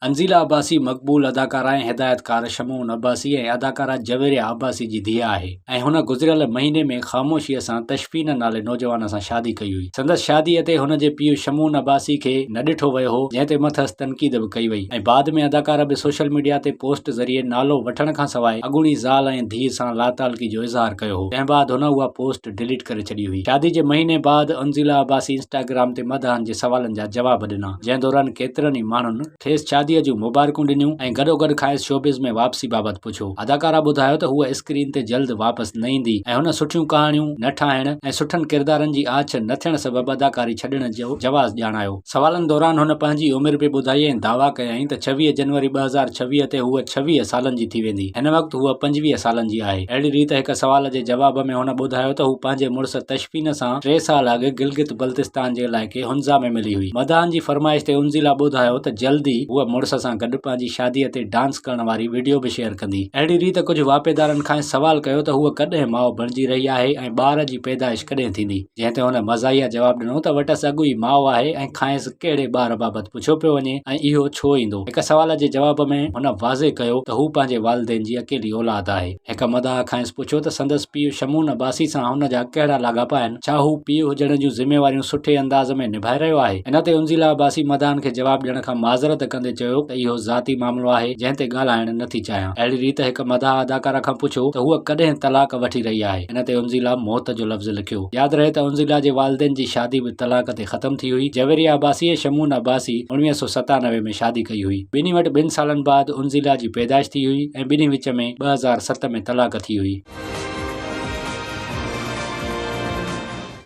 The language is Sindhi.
انزيلا عباسي مقبول اداڪارا ۽ هدايتڪار شمعون عباسي ۽ اداڪارا جويريا عباسي جي ڌيء آهي ۽ هن گذريل مهيني ۾ خاموشيء سان تشفين نالي نوجوان سان شادي ڪئي هئي. سندس شاديء تي هن جي پيء شمعون عباسي کي نه ڏٺو ويو هو، جنهن تي مٿس تنقيد به ڪئي وئي ۽ بعد ۾ اداڪاره به سوشل ميڊيا تي پوسٽ ذريعي نالو وٺڻ کانسواء اڳوڻي زال ۽ ڌيء سان لاتعلقي جو اظهار ڪيو هو، تنهن بعد هن اها پوسٽ ڊليٽ ڪري ڇڏي هئي. شادي جي مهيني بعد انزيلا عباسي انسٽاگرام تي مداحن جي سوالن جا جواب ڏنا. جنهن دوران ڪيترن ئي ماڻهن کيس شاديء جون مبارڪون ڏنيون ۽ گڏوگڏ کانئس شوبز ۾ واپسي بابت پڇيو. اداڪارا ٻڌايو ته هوء اسڪرين تي جلد واپس نه ايندي ۽ هن سٺيون ڪهاڻيون نه ٺاهڻ ۽ سٺن ڪردارن جي آڇ نه ٿيڻ سبب اداڪاري ڇڏڻ جو جواز ڄاڻايو. سوالن دوران هن پنهنجي عمر به ٻڌائي ۽ دعويٰ ڪيائين ته 26 جنوري 2026 تي هوء 26 سالن جي ٿي ويندي. هن وقت هوء 25 سالن جي آهي. اهڙي ريت هڪ سوال جي جواب ۾ هن ٻڌايو ته هو پنهنجي مڙس تشفين سان ٽي سال اڳ گلگت بلتستان جي علائقي هنزا ۾ ملي هئي. مداحن جي فرمائش تي انزيلا ٻڌايو ته جلد ئي هوء مڙس سان گڏ پنهنجي شاديء تي ڊانس ڪرڻ واري وڊيو به شيئر ڪندي. اهڙي ريت ڪجهه واهپيدارن کانئس سوال ڪيو ته هوء ڪڏهن ماء بڻجي رهي آهي ۽ ٻار جي پيدائش ڪڏهن ٿيندي؟ جنهن تي هن مزاحيه جواب ڏنو ته وٽس اڳ ئي ماء آهي ۽ کانئس ڪهڙي ٻار بابت پڇيو پيو وڃي ۽ اهو ڇو ايندو؟ هڪ سوال جي جواب ۾ هن واضح ڪيو ته هو پنهنجي والدين جي اڪيلي اولاد آهي. هڪ مداح کانئس پڇيو ته سندس پيء شمعون عباسي سان هن جا ڪهڙا لاڳاپا آهن؟ ڇا هو پيء هجڻ جون ذميواريون سٺي انداز ۾ نڀائي رهيو آهي؟ ان تي انزيلا عباسي مداحن کي جواب ڏيڻ کان معذرت ڪندي چيو ته اهو ذاتي معاملو آهي جنهن تي ڳالهائڻ نه ٿي چاهيان. اهڙي ريت هڪ مداح اداڪارا کان پڇيو ته هوء ڪڏهن طلاق وٺي رهي آهي؟ ان تي انزيلا موت جو لفظ لکيو. ياد رهي ته انزيلا جي والدين جي شادي به طلاق تي ختم ٿي هئي. جويريه عباسي ۽ شمعون عباسي 1997 ۾ شادي ڪئي هئي. ٻنهي وٽ ٻن سالن بعد انزيلا جي پيدائش ٿي هئي ۽ ٻنهي وچ ۾ 2007 ۾ طلاق ٿي هئي.